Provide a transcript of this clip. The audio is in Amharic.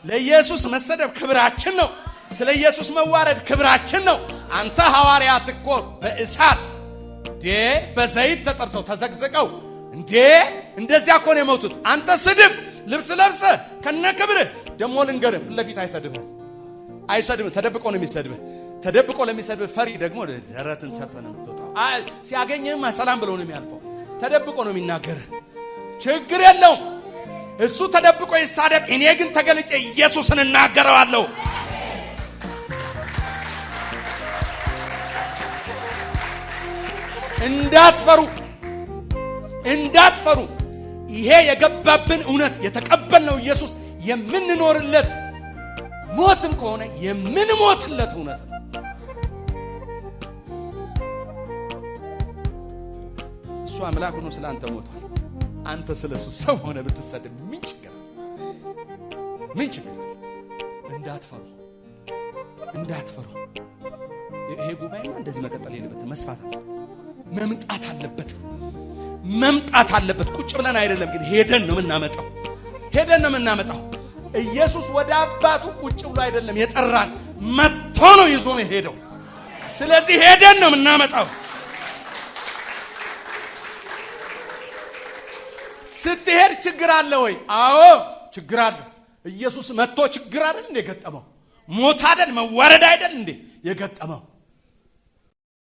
ለኢየሱስ መሰደብ ክብራችን ነው። ስለ ኢየሱስ መዋረድ ክብራችን ነው። አንተ ሐዋርያት እኮ በእሳት እንዴ በዘይት ተጠብሰው ተዘቅዝቀው እንዴ እንደዚያ እኮ ነው የሞቱት። አንተ ስድብ ልብስ ለብሰህ ከነ ክብርህ ደግሞ ልንገርህ፣ ፊት ለፊት አይሰድብህ አይሰድብህ፣ ተደብቆ ነው የሚሰድብህ። ተደብቆ ለሚሰድብህ ፈሪ ደግሞ ደረትን ሰፍተህ ነው የምትወጣው። ሲያገኝህማ ሰላም ብሎ ነው የሚያልፈው። ተደብቆ ነው የሚናገርህ። ችግር የለውም። እሱ ተደብቆ ይሳደብ፣ እኔ ግን ተገልጬ ኢየሱስን እናገረዋለሁ። እንዳትፈሩ እንዳትፈሩ። ይሄ የገባብን እውነት የተቀበልነው ኢየሱስ የምንኖርለት ሞትም ከሆነ የምንሞትለት እውነት ነው። እሱ አምላክ ሆኖ ስለ አንተ ሞቷል። አንተ ስለ እሱ ሰው ሆነ ብትሰድብ ምን ችግር ምን ችግር? እንዳትፈሩ እንዳትፈሩ። ይሄ ጉባኤማ እንደዚህ መቀጠል የለበትም። መስፋት አለበት፣ መምጣት አለበት፣ መምጣት አለበት። ቁጭ ብለን አይደለም ግን ሄደን ነው የምናመጣው፣ ሄደን ነው የምናመጣው። ኢየሱስ ወደ አባቱ ቁጭ ብሎ አይደለም የጠራን፣ መጥቶ ነው ይዞ ነው የሄደው። ስለዚህ ሄደን ነው የምናመጣው። ስትሄድ ችግር አለ ወይ? አዎ ችግር አለ። ኢየሱስ መጥቶ ችግር አይደል እንዴ የገጠመው? ሞት አይደል መዋረድ አይደል እንዴ የገጠመው?